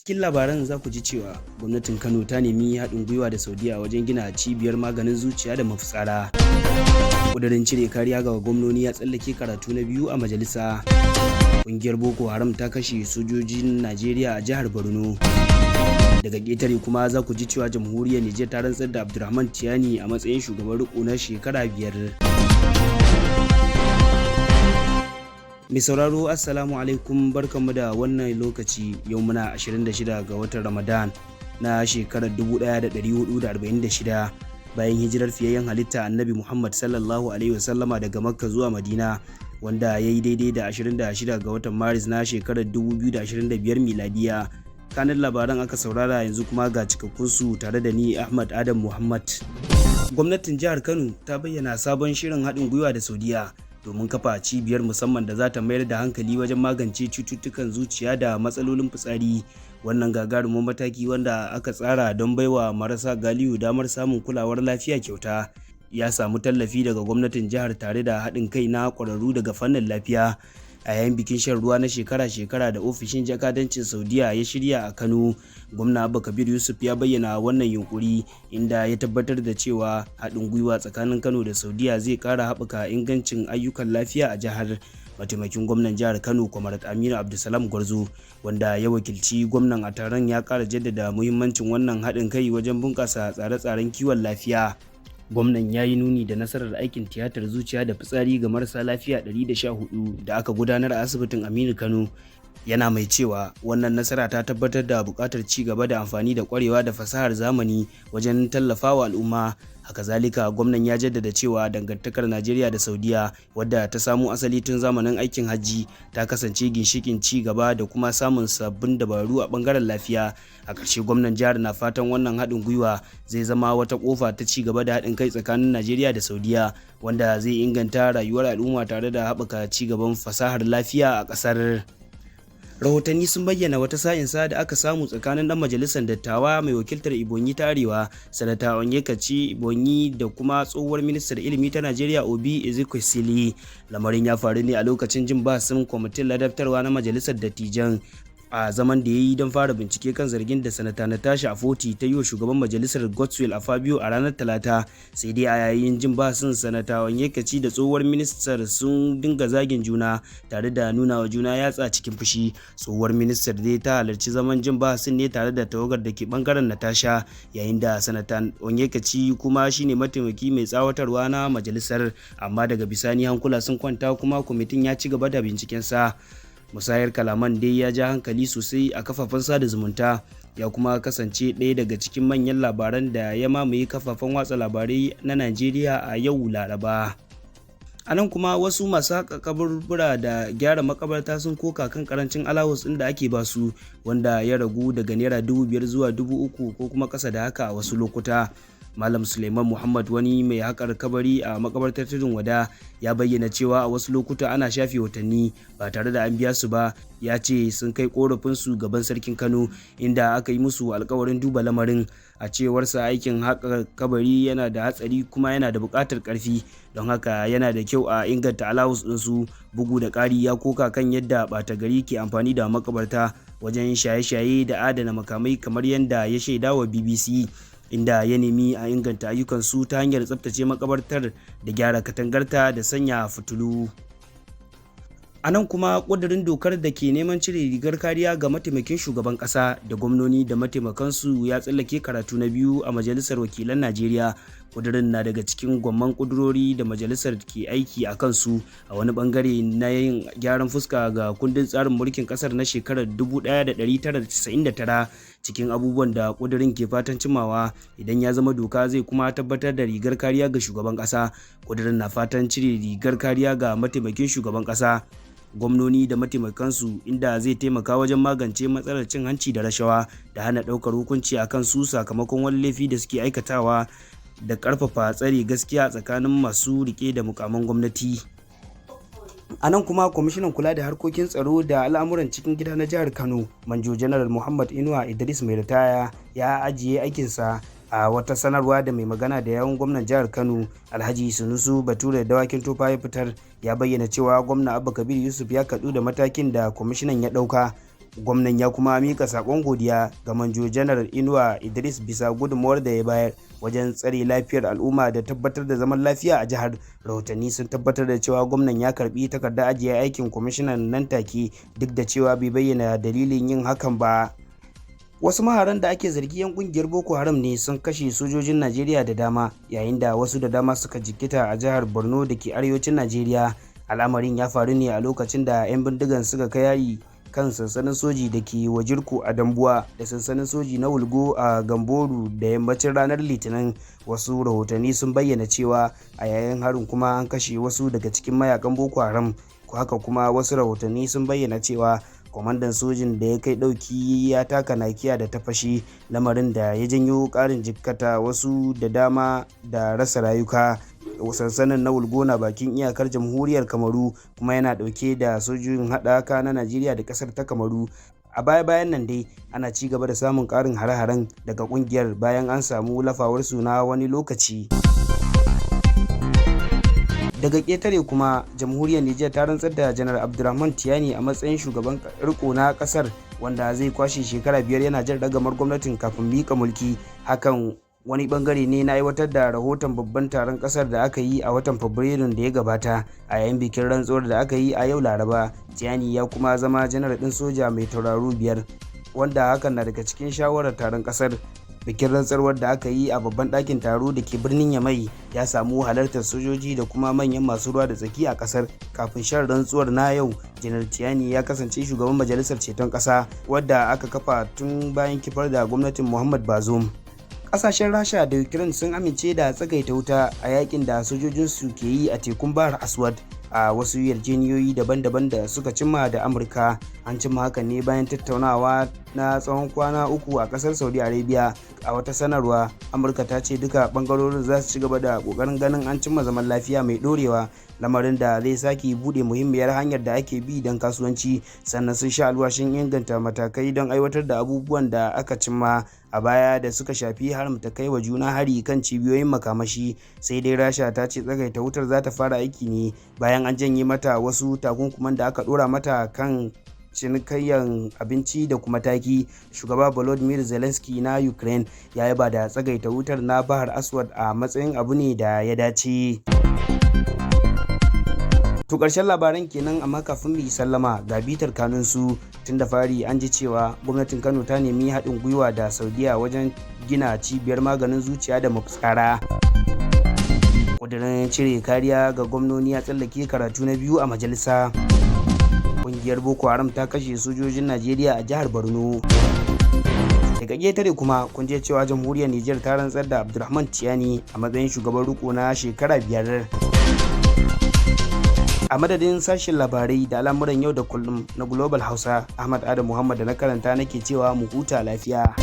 Cikin labaran za ku ji cewa gwamnatin Kano ta nemi haɗin gwiwa da Saudiya wajen gina cibiyar maganin zuciya da mafitsara. Ƙudurin cire kariya ga gwamnoni ya tsallake karatu na biyu a majalisa. Ƙungiyar Boko Haram ta kashe sojojin Najeriya a jihar Borno. Daga ƙetare kuma za ku ji cewa jamhuriyar Nijar ta rantsar da Abdurrahman Tiyani a matsayin shugaban riko na shekara 5. Mai sauraro, Assalamu alaikum, barkanmu da wannan lokaci. Yau muna 26 ga watan Ramadan na shekarar 1446 bayan hijirar fiyayyen halitta Annabi Muhammad sallallahu alaihi wasallama daga Makka zuwa Madina, wanda ya yi daidai da 26 ga watan Maris na shekarar 2025 miladiya. Kanin labaran aka saurara, yanzu kuma ga cikakkunsu tare da ni, Ahmad Adam Muhammad. Gwamnatin jihar Kano ta bayyana sabon shirin haɗin gwiwa da Saudiya domin kafa cibiyar musamman da za ta mayar da hankali wajen magance cututtukan zuciya da matsalolin fitsari. Wannan gagarumin mataki, wanda aka tsara don baiwa marasa galihu damar samun kulawar lafiya kyauta, ya samu tallafi daga gwamnatin jihar tare da haɗin kai na ƙwararru daga fannin lafiya. A yayin bikin shan ruwa na shekara-shekara da ofishin jakadancin Saudiya ya shirya a Kano, Gwamna Abba Kabir Yusuf ya bayyana wannan yunkuri, inda ya tabbatar da cewa haɗin gwiwa tsakanin Kano da Saudiya zai ƙara haɓaka ingancin ayyukan lafiya a jihar. Mataimakin gwamnan jihar Kano, Kwamarat Aminu Abdulsalam Gwarzo, wanda ya wakilci gwamnan a taron, ya ƙara jaddada muhimmancin wannan haɗin kai wajen bunƙasa tsare-tsaren kiwon lafiya. Gwamnan ya yi nuni da nasarar aikin tiyatar zuciya da fitsari ga marasa lafiya 114 da aka gudanar a asibitin Aminu Kano, yana mai cewa wannan nasara ta tabbatar da buƙatar ci gaba da amfani da ƙwarewa da fasahar zamani wajen tallafawa al'umma. Haka zalika, gwamnan ya jaddada cewa dangantakar Najeriya da Saudiya, wadda ta samo asali tun zamanin aikin hajji, ta kasance ginshikin ci gaba da kuma samun sabbin dabaru a bangaren lafiya. A ƙarshe, gwamnan jihar na fatan wannan haɗin gwiwa zai zama wata ƙofa ta ci gaba da haɗin kai tsakanin Najeriya da Saudiya, wanda zai inganta rayuwar al'umma tare da haɓaka ci gaban fasahar lafiya a ƙasar. Rahotanni sun bayyana wata sa'insa da aka samu tsakanin dan majalisar dattawa mai wakiltar Ebonyi ta Arewa, Sanata Onyekachi Ibonyi, da kuma tsohuwar ministar ilimi ta Najeriya, Obi Ezekwesili. Lamarin ya faru ne a lokacin jin bahasin kwamitin ladabtarwa na majalisar dattijan a zaman da ya yi don fara bincike kan zargin da Sanata Natasha Akpoti ta yi wa shugaban majalisar Godswill Akpabio a ranar Talata. Sai dai a yayin jin bahasin, Sanata Onyekachi da tsohuwar ministar sun dinga zagin juna tare da nuna wa juna yatsa cikin fushi. Tsohuwar ministar dai ta halarci zaman jin bahasin ne tare da tawagar da ke bangaren Natasha, yayin da Sanata Onyekachi kuma shine mataimaki mai tsawatarwa na majalisar. Amma daga bisani hankula sun kwanta kuma kwamitin ya ci gaba da bincikensa. Musayar kalaman dai ya ja hankali sosai a kafafen sada zumunta, ya kuma kasance ɗaya daga cikin manyan labaran da ya mamaye kafafen watsa labarai na Najeriya a yau Laraba. A nan kuma, wasu masu haƙa kaburbura da gyara makabarta sun koka kan karancin alawus ɗin da ake basu, wanda ya ragu daga naira 5,000 zuwa 3,000 ko kuma ƙasa da haka a wasu lokuta. Malam Suleiman Muhammad, wani mai haƙar kabari a makabartar Tudun Wada, ya bayyana cewa a wasu lokuta ana shafe watanni ba tare da an biya su ba. Ya ce sun kai korafinsu gaban Sarkin Kano, inda aka yi musu alkawarin duba lamarin. A cewarsa, aikin haƙar kabari yana da hatsari kuma yana da buƙatar ƙarfi, don haka yana da kyau a inganta alawus ɗinsu. Bugu da ƙari, ya koka kan yadda ɓata gari ke amfani da makabarta wajen shaye-shaye da adana makamai, kamar yadda ya shaida wa BBC, inda ya nemi a inganta ayyukansu ta hanyar tsabtace makabartar da gyara katangarta da sanya fitilu. A nan kuma, ƙudurin dokar da ke neman cire rigar kariya ga mataimakin shugaban ƙasa da gwamnoni da mataimakansu ya tsallake karatu na biyu a Majalisar Wakilan Najeriya. Ƙudurin na daga cikin gwamman ƙudurori da majalisar ke aiki a kansu a wani bangare na yin gyaran fuska ga kundin tsarin mulkin ƙasar na shekarar 1999. Cikin abubuwan da ƙudurin ke fatan cimawa idan ya zama doka, zai kuma tabbatar da rigar kariya ga shugaban ƙasa. Ƙudurin na fatan cire rigar kariya ga mataimakin shugaban ƙasa, gwamnoni da mataimakansu, inda zai taimaka wajen magance matsalar cin hanci da rashawa da hana ɗaukar hukunci a kan su sakamakon wani laifi da suke aikatawa, da ƙarfafa tsare gaskiya tsakanin masu rike da mukaman gwamnati. A nan kuma, kwamishinan kula da harkokin tsaro da al'amuran cikin gida na jihar Kano, Manjo Janar Muhammad Inuwa Idris mai ritaya, ya ajiye aikinsa. A wata sanarwa da mai magana da yawun gwamnan jihar Kano, Alhaji Sunusu Bature Dawakin Tofa, ya fitar, ya bayyana cewa Gwamna Abba Kabir Yusuf ya kaɗu da matakin da kwamishinan ya ɗauka. Gwamnan ya kuma mika sakon godiya ga Manjo Janar Inuwa Idris bisa gudunmawar da ya bayar wajen tsare lafiyar al'umma da tabbatar da zaman lafiya a jihar. Rahotanni sun tabbatar da cewa gwamnan ya karbi takardar ajiye aikin kwamishinan nan take, duk da cewa bai bayyana dalilin yin hakan ba. Wasu maharan da ake zargi 'yan kungiyar Boko Haram ne sun kashe sojojin Najeriya da dama, yayin da wasu da dama suka jikkita a jihar Borno da ke arewacin Najeriya. Al'amarin ya faru ne a lokacin da 'yan bindigan suka kai hari kan sansanin soji da ke Wajirku a Dambuwa da sansanin soji na Wulgo a Gamboru da yammacin ranar Litinin. Wasu rahotanni sun bayyana cewa a yayin harin kuma an kashe wasu daga cikin mayakan Boko Haram. Haka kuma wasu rahotanni sun bayyana cewa kwamandan sojin da ya kai dauki ya taka nakiya da ta fashe, lamarin da ya janyo karin jikkata wasu da dama da rasa rayuka. Sansanin na Wulgona bakin iyakar Jamhuriyar Kamaru kuma yana dauke da sojojin haɗaka na Najeriya da ƙasar ta Kamaru. A baya-bayan nan dai ana ci gaba da samun ƙarin hare-haren daga ƙungiyar bayan an samu lafawarsu na wani lokaci. Daga ƙetare kuma, Jamhuriyar Nijar ta rantsar da Janar Abdurrahman Tiyani a matsayin shugaban riko na ƙasar, wanda zai kwashe shekara 5 yana jan ragamar gwamnatin kafin miƙa mulki. Hakan wani bangare ne na aiwatar da rahoton babban taron kasar da aka yi a watan Fabrairun da ya gabata. A yayin bikin rantsuwar da aka yi a yau Laraba, Tiyani ya kuma zama janar ɗin soja mai tauraro 5, wanda hakan na daga cikin shawarar taron kasar. Bikin rantsarwar da aka yi a babban ɗakin taro da ke birnin Yamai ya samu halartar sojoji da kuma manyan masu ruwa da tsaki a kasar. Kafin shan rantsuwar na yau, Janar Tiyani ya kasance shugaban Majalisar Ceton Ƙasa, wadda aka kafa tun bayan kifar da gwamnatin Muhammad Bazoum. Kasashen Rasha da Ukraine sun amince da tsagaita wuta a yakin da sojojinsu ke yi a tekun Bahar Aswad a wasu yarjejeniyoyi daban-daban da suka cimma da Amurka. An cimma hakan ne bayan tattaunawa na tsawon kwana 3 a kasar Saudi Arabia. A wata sanarwa, Amurka ta ce duka bangarorin za su ci gaba da kokarin ganin an cimma zaman lafiya mai dorewa, lamarin da zai sake bude muhimmiyar hanyar da ake bi don kasuwanci. Sannan sun sha alwashin inganta matakai don aiwatar da abubuwan da aka cimma a baya da suka shafi haramta kai wa juna hari kan cibiyoyin makamashi. Sai dai Rasha ta ce tsagaita wutar za ta fara aiki ne bayan an janye mata wasu takunkuman da aka dora mata kan cinikayyar abinci da kuma taki. Shugaba Volodymyr Zelensky na Ukraine ya yaba da tsagaita wutar na Bahar Aswad a matsayin abu ne da ya dace. To, ƙarshen labaran kenan, amma kafin mu yi sallama ga bitar kanun su. Tun da fari an ji cewa gwamnatin Kano ta nemi haɗin gwiwa da Saudiya wajen gina cibiyar maganin zuciya da mafitsara. Ƙudurin cire kariya ga gwamnoni ya tsallake karatu na biyu a majalisa. Ƙungiyar Boko Haram ta kashe sojojin Najeriya a jihar Borno. Daga ƙetare kuma kun je cewa Jamhuriyar Nijar ta rantsar da Abdulrahman Tiyani a matsayin shugaban riko na shekara 5. A madadin sashen labarai da al'amuran yau da kullum na Global Hausa, Ahmad Adam Muhammad da na karanta nake cewa mu huta lafiya.